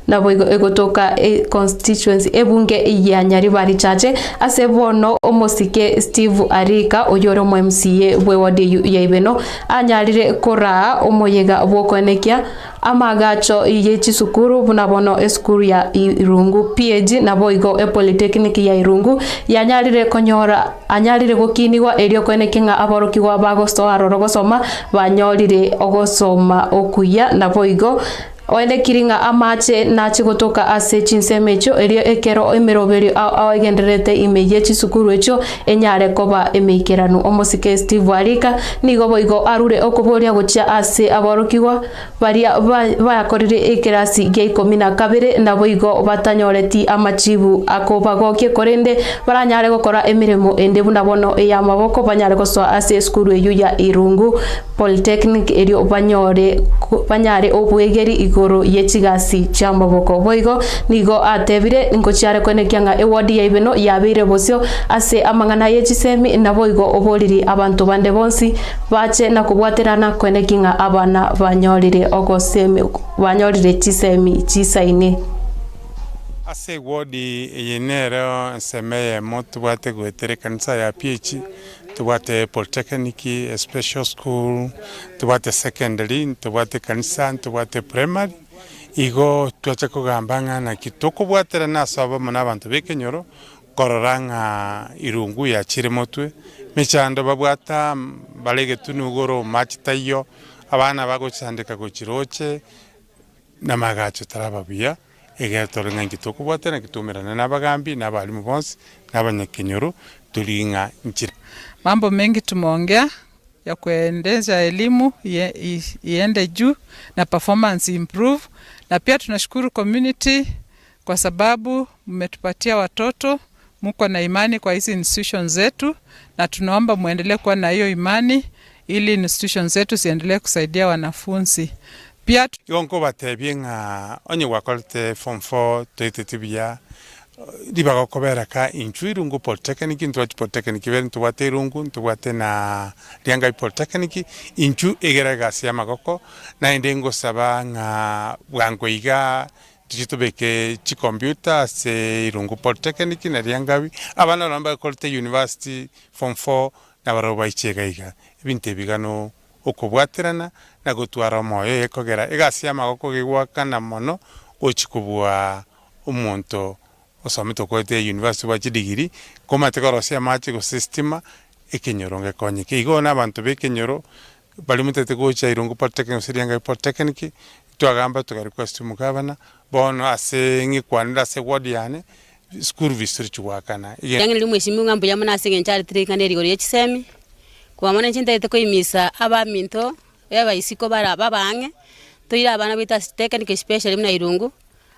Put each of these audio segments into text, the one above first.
Naboigo egotoka econstituency ebunge ya Nyaribari Chache ase bono omosike Steve Arika oyore omo MCA bw'eward eyio ya Ibeno anyarire koraa omoyega bw'okoenekia amaagacho ye chisukuru buna bono esukuru ya Irungu PAG naboigo epolytechnic ya Irungu yanyarire konyora anyarire gokinigwa erio koenekia ng'a aborokigwa bagosoa aroro gosoma banyorire ogosoma okuya naboigo Oenekiri ng'a amache nache gotoka ase chinsemo echio, erio ekero emeroberio ao egendererete ime ye chisukuru echio enyare koba emeikeranu. Omosike Steve Arika nigo boigo arure okoboria gochia ase aborokigwa baria bakorire ekerasi gia ikomi na kabere naboigo batanyoreti amachibu akobagokia korende baranyare gokora emeremo ende buna bono ey'amaboko banyare gosoa ase esukuru eyio ya Irungu Polytechnic erio banyore banyare obwegeri igoro ye chigasi chi'amaboko. Boigo nigo atebire, Ngochiare koenekia ng'a ewodi ya Ibeno yabeire bosio ase amang'ana ye chisemi, naboigo oboriri abanto bande bonsi bache na kobwaterana koenekia ng'a abana banyorire ogosemi banyorire chisemi chisaine. Ase ewodi eye nero ensemo eyemo tobwate goetera ekanisa ya PAG. Ntobwate polytechnic, especial school, ntobwate secondary, ntobwate ekanisa, ntobwate primary, igo twacha kogamba ng'a naki tokobwaterana ase obomo na abanto ba ekenyoro, korora ng'a irungu yachire motwe, emechando babwate aa bare egetunu igoro mache taiyo, abana bagochandeka gochia roche, na amagacho taraba buya. Egere tore ng'a inki tokobwatana, naki twaumerana nabagambi, na abalimu bonsi, na abanyakenyoro, tori ng'a nchire. Mambo mengi tumeongea ya kuendesha elimu iende juu na performance improve na pia tunashukuru community kwa sababu mmetupatia watoto muko na imani kwa hizi institutions zetu na tunaomba muendelee kuwa na hiyo imani ili institutions zetu ziendelee kusaidia wanafunzi. Pia. Igo nkobatebie ng'a onye gwakorete form four toeteti buya, ribaga okobera ka inchuo Irungu Polytechnic, ntobwate Polytechnic ibere, ntobwate Irungu, ntobwate na Riangai Polytechnic, inchuo egere egasi ya amagoko, naende ngosaba ng'a bwango iga tochie tobeke chicomputer ase Irungu Polytechnic na Riangabi, abana nabo bakorete university form four nabarabwo baiche iga iga, ebinto ebi iga no okobwaterana na gotwara omoyo gekogera egasi y'amagoko gegoakana mono gochia kobua omonto osomete okorete university obwate chidigiri komanyete korosia amache gose estima ekenyoro ngekonyeke. Igo na abanto ba ekenyoro baria motagete gocha Irungu Polytechnic gose Riangabi Polytechnic twagamba toka request omogabana bono ase ng'ikwanere ase ward yane school fees torichi goakana. Riang'ina ri'omwesimigwa ng'a mbuya mono ase engencho aretire ring'ana eri igoro ye chisemi, korwa mono inche ntagete koimisa abaminto b'abaisiko bare aba abaang'e, toire abana baito ase chitechnic especially buna Irungu,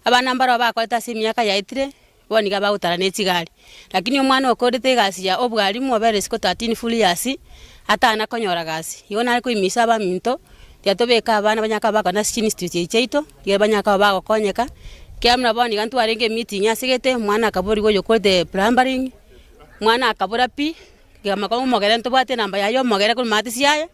abana mbarabwo bakorete ase emiaka yaetire, bono niga bagotara ne chigari. Lakini omwana okorete egasi ya obwalimu obere isiko 13 full years, atana konyora gasi. Igo nare koimisa abaminto, tiga tobeke abana banyare koba bagokora ase chiinstitute echi chiaito, riria banyare koba bagokonyeka, ekiagera buna bono iga ntwarenge emeeting ase gete, omwana akaborigwa oyokorete plumbering, omwana akabora pi, kegamba kong'u omogere ntobwate enamba yaye omogere korwa maate siaya,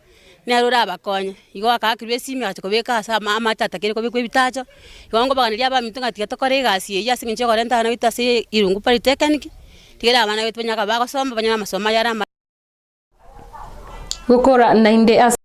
nere orabakonye. Igo akaakirwe esimi agacha kobeka ase ama amache atakeire kobekwa ebitacho, igo nkobaganeria abaminto ng'a tiga tokore egasi eywo ase eng'encho yokorenta abana baito ase Irungu Polytechnic, tigere abana baito banyare koba bagosoma banyore amasomo ayare amaya. Gokora naende ase.